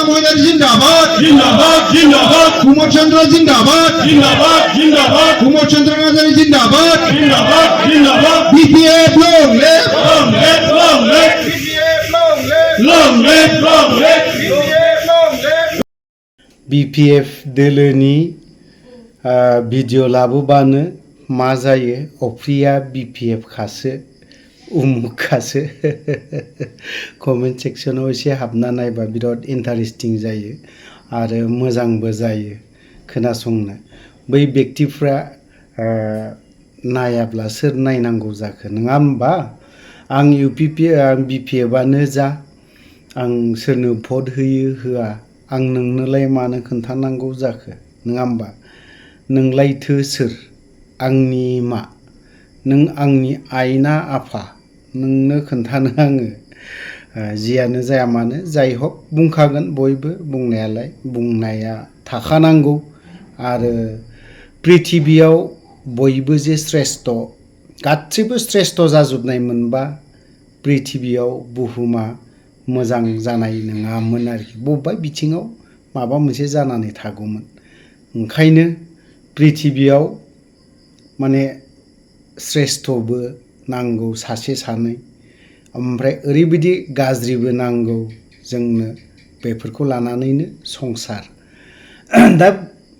Baba Moidar Zindabad, Zindabad, Zindabad. Kumar Chandra Zindabad, Zindabad, Zindabad. Kumar Chandra Nazari Zindabad, Zindabad, Zindabad. BPF long live, long live, long live. BPF long live, long live, long live. BPF long live. BPF दोलोनि video लाबोबानो मा जायो अफ्रिया BPF खासो उमुक खासो comment सेक्सनाव एसे हाबना नायबा बिराद interesting जायो आरो मोजांबो जायो खोनासंनो बै व्यक्तिफ्रा नायाब्ला सोर नायनांगौ जाखो नङा होमबा आं BPFआनो जा आं सोरनो भट होयो होआ आं नोंनोलाय मानो खोन्थानांगौ जाखो नङा होमबा नोंलायथो सोर आंनि मा नों आंनि आइना आफा नोंनो खोन्थानो आङो जियानो जाया मानो जाय हक बुंखागोन बयबो बुंनायालाय बुंनाया थाखानांगौ आरो पृथिबियाव बयबो जे श्रेष्ठ गासिबो श्रेष्ठ जाजोबनाय मोनबा पृथिबियाव बुहुमा मोजां जानाय नङामोन आरोखि बबेबा बिथिङाव माबा मोनसे जानानै थागौमोन ओंखायनो पृथिबियाव माने श्रेष्ठबो नांगौ सासे सानै ओमफ्राय ओरैबायदि गाज्रिबो नांगौ जोंनो बेफोरखौ लानानैनो संसार दा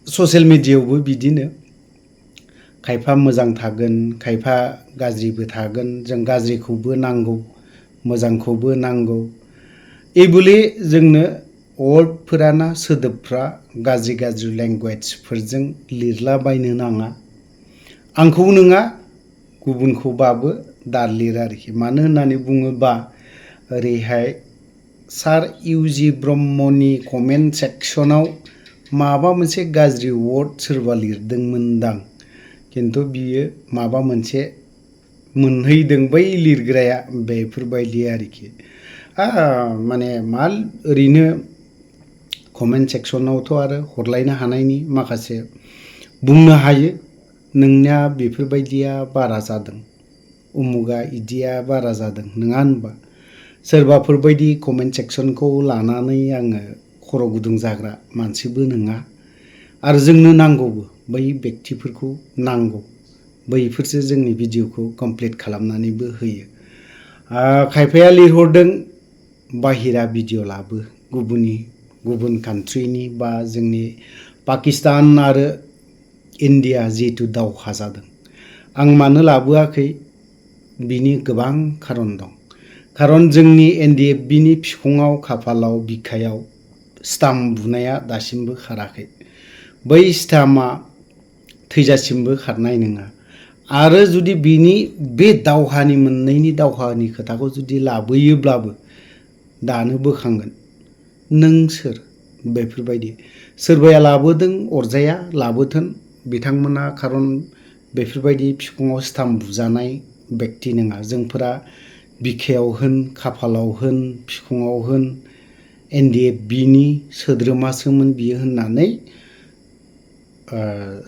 ससियेल मिडियायावबो बिदिनो खायफा मोजां थागोन खायफा गाज्रिबो थागोन जों गाज्रिखौबो नांगौ मोजांखौबो नांगौ एबुलि जोंनो वर्डफोराना सोदोबफ्रा गाज्रि गाज्रि लेंगुवेजफोरजों लिरलाबायनो नाङा आंखौ नङा गुबुनखौबाबो दालिर आरोखि मानो होननानै बुङोबा ओरैहाय सार इउजि ब्रह्मनि कमेन्ट सेक्सनाव माबा मोनसे गाज्रि वर्ड सोरबा लिरदोंमोनदां किन्तु बियो माबा मोनसे मोनहैदों बै लिरग्राया बेफोरबायदि आरोखि माने मा ओरैनो कमेन्ट सेक्सनावथ' आरो हरलायनो हानायनि माखासे बुंनो हायो नोंनिया बेफोरबायदिया बारा जादों उमुगा इदिया बारा जादों नङा होनबा सोरबाफोरबायदि कमेन्ट सेक्सनखौ लानानै आङो खर' गुदुं जाग्रा मानसिबो नङा आरो जोंनो नांगौबो बै व्यक्तिफोरखौ नांगौ बैफोरसो जोंनि भिडिअखौ कमप्लिट खालामनानैबो होयो खायफाया लिरहरदों बाहिरा भिडिअ लाबो गुबुन कान्ट्रिनि बा जोंनि पाकिस्तान आरो इन्डिया जिहेतु दावहा जादों आं मानो लाबोआखै बिनि गोबां खारन दं खारन जोंनि NDFBनि फिखङाव खाफालाव बिखायाव स्टाम्प बुनाया दासिमबो खाराखै बै स्टाम्पआ थैजासिमबो खारनाय नङा आरो जुदि बिनि बे दावहानि मोननैनि दावहानि खोथाखौ जुदि लाबोयोब्लाबो दानो बोखांगोन नों सोर बेफोरबायदि सोरबाया लाबोदों अरजाया लाबोथोन बिथांमोना खारन बेफोरबायदि फिखङाव स्टाम्प बुजानाय व्यक्ति नङा जोंफोरा बिखायाव होन खाफालाव होन फिखङाव होन NDFBनि सोद्रोमासोमोन बियो होननानै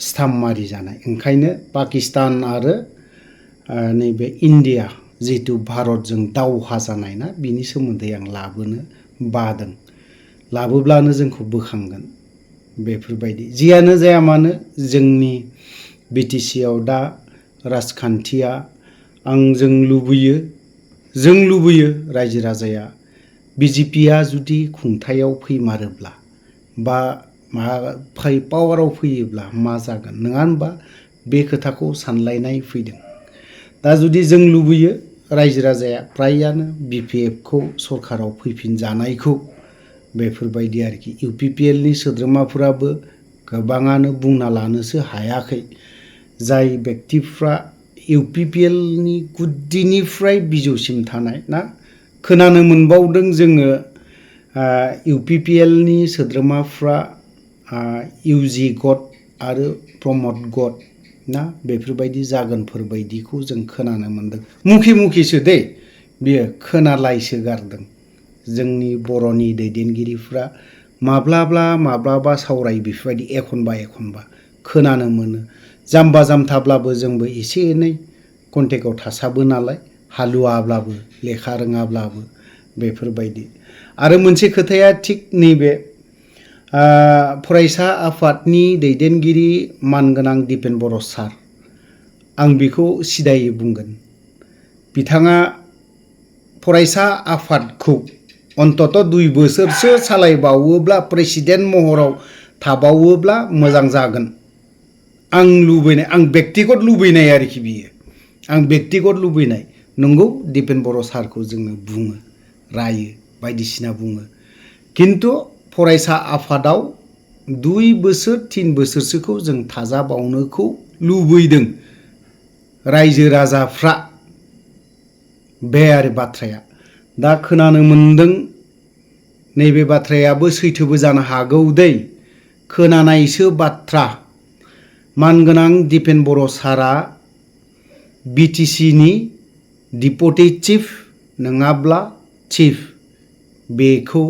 स्टाम्प मारि जानाय ओंखायनो पाकिस्तान आरो नैबे इन्डिया जिहेतु भारतजों दावहा जानाय ना बिनि सोमोन्दै आं लाबोनो बादों लाबोब्लानो जोंखौ बोखांगोन बेफोरबायदि जियानो जाया मानो जोंनि BTCआव दा राजखान्थिया जों लुबैयो रायजो राजाया BJPआ जुदि खुंथायाव फैमारोब्ला बा पावाराव फैयोब्ला मा जागोन नङा होनबा बे खोथाखौ सानलायनाय फैदों दा जुदि जों लुबैयो रायजो राजाया फ्रायानो BPFखौ सरकाराव फैफिनजानायखौ बेफोरबायदि आरोखि UPPLनि सोद्रोमाफोराबो गोबाङानो बुंना लानोसो हायाखै जाय व्यक्तिफ्रा UPPLनि गुदिनिफ्राय बिजौसिम थानाय ना खोनानो मोनबावदों जोङो UPPLनि सोद्रोमाफ्रा UG गट आरो प्रमद गट ना बेफोरबायदि जागोनफोरबायदिखौ जों खोनानो मोनदों मुखिसो दे बियो खोनालायसो गारदों जोंनि बर'नि दैदेनगिरिफ्रा माब्लाबा सावराय बेफोरबायदि एखनबा खोनानो मोनो जाम्बा जाम्थाब्लाबो जोंबो एसे एनै कन्टेक्टआव थासाबो नालाय हालुवाब्लाबो लेखा रोङाब्लाबो बेफोरबायदि आरो मोनसे खोथाया थिग नैबे फरायसा आफादनि दैदेनगिरि मानगोनां दिपेन बर' सार आं बेखौ सिदायै बुंगोन बिथाङा फरायसा आफादखौ अन्तत 2 बोसोरसो सालायबावोब्ला प्रेसिडेन्ट महराव थाबावोब्ला मोजां जागोन आं लुबैनाय आं व्यक्तिगत लुबैनाय आरोखि बियो आं व्यक्तिगत लुबैनाय नंगौ दिपेन बर' सारखौ जोङो बुङो रायो बायदिसिना बुङो किन्तु फरायसा आफादाव 2 बोसोर 3 बोसोरसोखौ जों थाजाबावनोखौ लुबैदों रायजो राजाफ्रा बे आरो बाथ्राया दा खोनानो मोनदों नैबे बाथ्रायाबो सैथोबो जानो हागौ दै खोनानायसो बाथ्रा मानगोनां दिपेन बर' सारा बिटिसिनि डिपुटि चिफ नङाब्ला चिफ बेखौ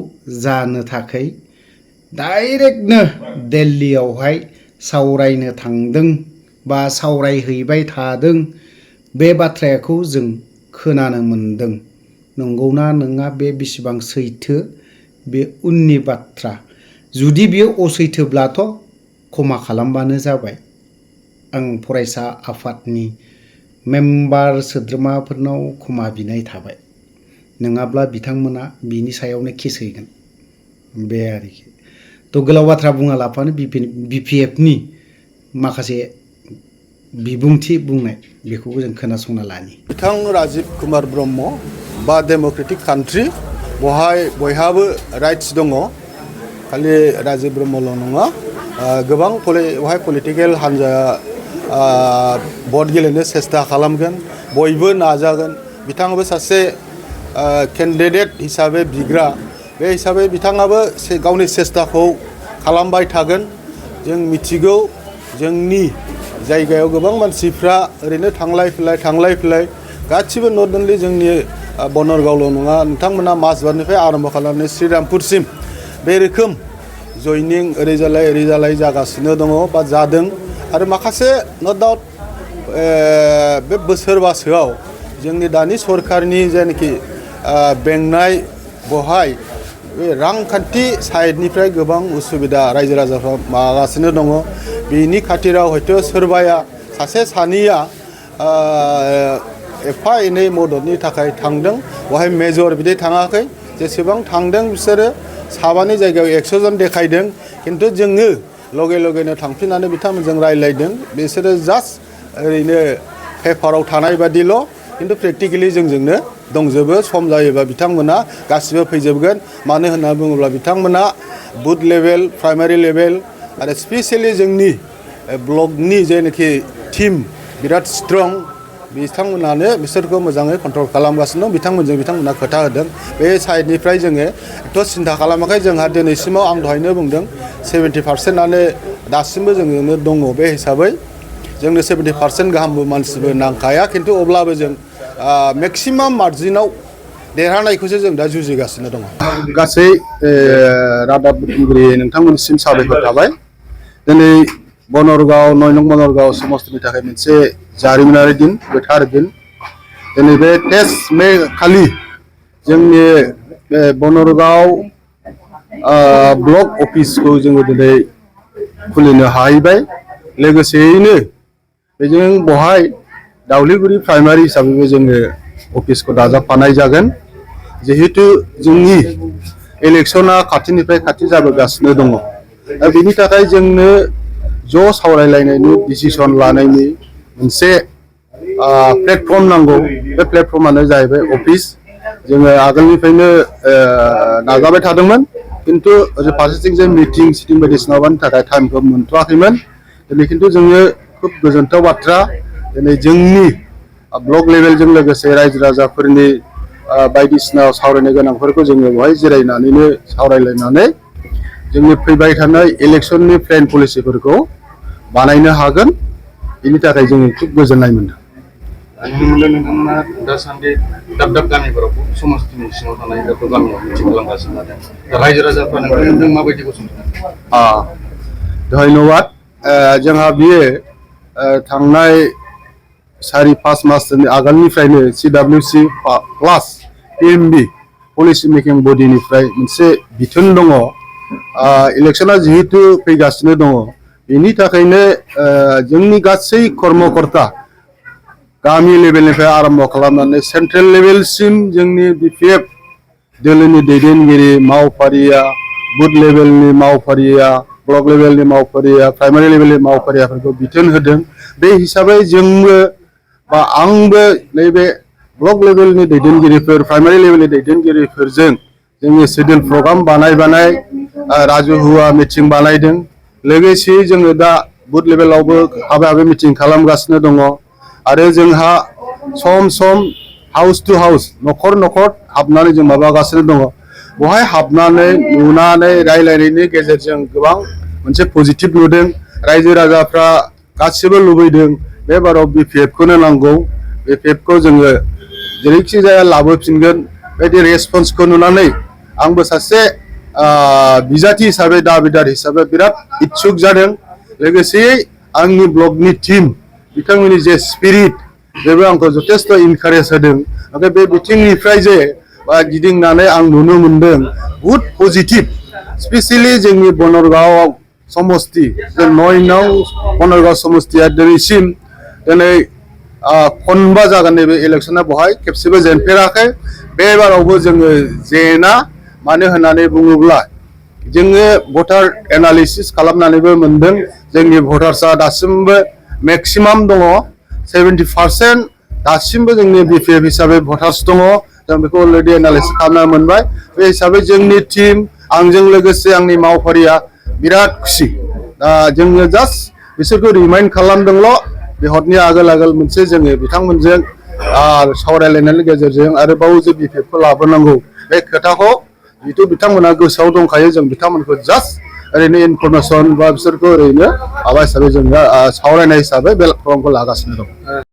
जानो थाखाय डाइरेक्टनो दिल्लीयावहाय सावरायनो थांदों बा सावरायहैबाय थादों बे बाथ्राखौ जों खोनानो मोनदों नंगौना नङा बे बेसेबां सैथो बे उननि बाथ्रा जुदि बेयो असैथोब्लाथ' क्षमा खालामबानो जाबाय आं फरायसा आफादनि मेम्बार सोद्रोमाफोरनाव क्षमा बिनाय थाबाय नङाब्ला बिथांमोना बिनि सायावनो केस हैगोन बे आरोखि थ' गोलाव बाथ्रा बुङालाफानो बिपिएफनि माखासे बिबुंथि बुंनाय बेखौबो जों खोनासंना लानि बिथां राजीव कुमार ब्रह्म बा डेम'क्रेटिक कान्ट्रि बहाय बयहाबो राइट्स दङ खालि राजीव ब्रह्मल' नङा गोबां बहाय पलिटिकेल हान्जाया भट गेलेनो सेस्था खालामगोन बयबो नाजागोन बिथाङाबो सासे केन्डिडेट हिसाबै बिग्रा बे हिसाबै बिथाङाबो गावनि सेस्थाखौ खालामबाय थागोन जों मिथिगौ जोंनि जायगायाव गोबां मानसिफ्रा ओरैनो थांलाय फैलाय गासिबो नट अनलि जोंनि बनरगावल' नङा नोंथांमोना माजबादनिफ्राय आरम्भ खालामनानै श्रीरामपुरसिम बे रोखोम जयनिं ओरै जालाय जागासिनो दङ बा जादों आरो माखासे नो डाउट बे बोसोरबासोआव जोंनि दानि सरकारनि जेनाखि बेंनाय बहाय बे रांखान्थि साइडनिफ्राय गोबां उसुबिदा रायजो राजाफ्रा मागासिनो दङ बिनि खाथिराव हयथ' सोरबाया सासे सानैया एफा एनै मददनि थाखाय थांदों बहाय मेजर बिदि थाङाखै जेसेबां थांदों बिसोरो साबानि जायगायाव 100 जन देखायदों खिन्थु जोङो लगेनो थांफिननानै बिथांमोनजों रायलायदों बिसोरो जास्ट ओरैनो पेपाराव थानाय बादिल' खिन्थु प्रेक्टिकेलि जोंजोंनो दंजोबो सम जायोबा बिथांमोना गासिबो फैजोबगोन मानो होनना बुङोब्ला बिथांमोना बुथ लेभेल प्राइमारि लेभेल आरो स्पेसियेलि जोंनि ब्लकनि जेनाखि टीम बिराद स्ट्रं बिथांमोनानो बिसोरखौ मोजाङै कन्ट्रल खालामगासिनो दं बिथांमोना खोथा होदों बे साइडनिफ्राय जोङो एथ' सिन्था खालामाखै जोंहा दिनैसिमाव आं दहायनो बुंदों 70%आनो दासिमबो जोंनो दङ बे हिसाबै जोंनो 70% गाहामबो मानसिबो नांखाया खिन्थु अब्लाबो जों मेक्सिमाम मार्जिनाव देरहानायखौसो जों दा जुजिगासिनो दङ गासै रादाब बुथुमगिरि नोंथांमोननिसिम साबायखर थाबाय दिनै बनरगाव 9 नं बनरगाव समस्तिनि थाखाय मोनसे जारिमिनारि दिन गोथार दिन दिनै बे टेस्ट मे खालि जोंनि बनरगाव ब्लक अफिसखौ जोङो दिनै खुलिनो हाहैबाय लोगोसेयैनो बेजों बहाय दावलिगुरि प्राइमारि हिसाबैबो जोङो अफिसखौ दाजाबफानाय जागोन जिहेतु जोंनि इलेक्शना खाथिनिफ्राय खाथि जाबोगासिनो दङ दा बेनि थाखाय जोंनो ज' सावरायलायनायनि डिसिसन लानायनि मोनसे प्लेटफर्म नांगौ बे प्लेटफर्मानो जाहैबाय अफिस जोङो आगोलनिफ्रायनो नाजाबाय थादोंमोन खिन्थु फारसेथिं जे मिटिं सिटिं बायदिसिना माबानि थाखाय टाइमखौ मोनथ'वाखैमोन दिनै खिन्थु जोङो खुब गोजोनथाव बाथ्रा दिनै जोंनि ब्लक लेभेलजों लोगोसे रायजो राजाफोरनि बायदिसिना सावरायनो गोनांफोरखौ जोङो बेवहाय जिरायनानैनो सावरायलायनानै जोंनि फैबाय थानाय इलेक्शननि प्लेन पलिसिफोरखौ बानायनो हागोन बेनि थाखाय जोङो खुब गोजोननाय मोनदों नोंथांमोना दासान्दि दाब गामिफोराव समस्तिनि सिङाव थानाय दाब गामियाव मिथिं खालामगासिनो दं रायजो राजाफ्रा नोंथांमोनजों माबायदि गसंथानो धन्यबाद जोंहा बियो थांनाय 4-5 मासनि आगोलनिफ्रायनो CWC प्लास PMB पलिसि मेकिं बडिनिफ्राय मोनसे बिथोन दङ इलेक्शना जिहेतु फैगासिनो दङ बेनि थाखायनो जोंनि गासै कर्मकर्ता गामि लेभेलनिफ्राय आरम्भ खालामनानै सेन्ट्रेल लेभेलसिम जोंनि बिपिएफ दोलोनि दैदेनगिरि मावफारिया बुथ लेभेलनि मावफारिया ब्लक लेभेलनि मावफारिया प्राइमारि लेभेलनि मावफारियाफोरखौ बिथोन होदों बे हिसाबै जोंबो बा आंबो नैबे ब्लक लेभेलनि दैदेनगिरिफोर प्राइमारि लेभेलनि दैदेनगिरिफोरजों जोंनि शेड्युल प्रग्राम बानाय राजुहुवा मिटिं बानायदों लोगोसे जोङो दा बुथ लेभेलावबो हाबा मिटिं खालामगासिनो दङ आरो जोंहा सम सम हाउस टु हाउस न'खर न'खर हाबनानै जों माबागासिनो दङ बेवहाय हाबनानै नुनानै रायलायनायनि गेजेरजों गोबां मोनसे पजिटिभ नुदों रायजो राजाफ्रा गासिबो लुबैदों बे बाराव बिपिएफखौनो नांगौ बिपिएफखौ जोङो जेरैखि जाया लाबोफिनगोन बायदि रेसपन्सखौ नुनानै आंबो सासे बिजाथि हिसाबै दाबिदार हिसाबै बिराद इच्छुक जादों लोगोसे आंनि ब्लकनि टीम बिथांमोननि जे स्पिरिट बेबो आंखौ जथेस्थ' इनकारेज होदों ओमफ्राय बे बिथिंनिफ्राय जे गिदिंनानै आं नुनो मोनदों बुहुद पजिटिभ स्पेसियेलि जोंनि बनरगाव समस्ति जे 9 नं बनरगाव समस्तिया दिनैसिम दिनै खनबा जागोन नैबे इलेक्शना बेवहाय खेबसेबो जेनफेराखै बे बारावबो जोङो जेना मानो होननानै बुङोब्ला जोङो भटार एनालिसिस खालामनानैबो मोनदों जोंनि भटार्सआ दासिमबो मेक्सिमाम दङ 70% दासिमबो जोंनि बिपिएफ हिसाबै भटार्स दङ जों बेखौ अलरेडि एनालिसिस खालामना मोनबाय बे हिसाबै जोंनि टीम आंजों लोगोसे आंनि मावफारिया बिराद खुसि जोङो जास्ट बिसोरखौ रिमाइन्ड खालामदोंल' बे हरनि आगोल मोनसे जोङो बिथांमोनजों सावरायलायनायनि गेजेरजों आरोबाव जे बिपिएफखौ लाबोनांगौ बे खोथाखौ जिथु बिथांमोना गोसोआव दंखायो जों बिथांमोनखौ जास्ट ओरैनो इनफरमेसन बा बिसोरखौ ओरैनो माबा हिसाबै जोङो सावरायनाय हिसाबै बे प्रग्रामखौ लागासिनो दं।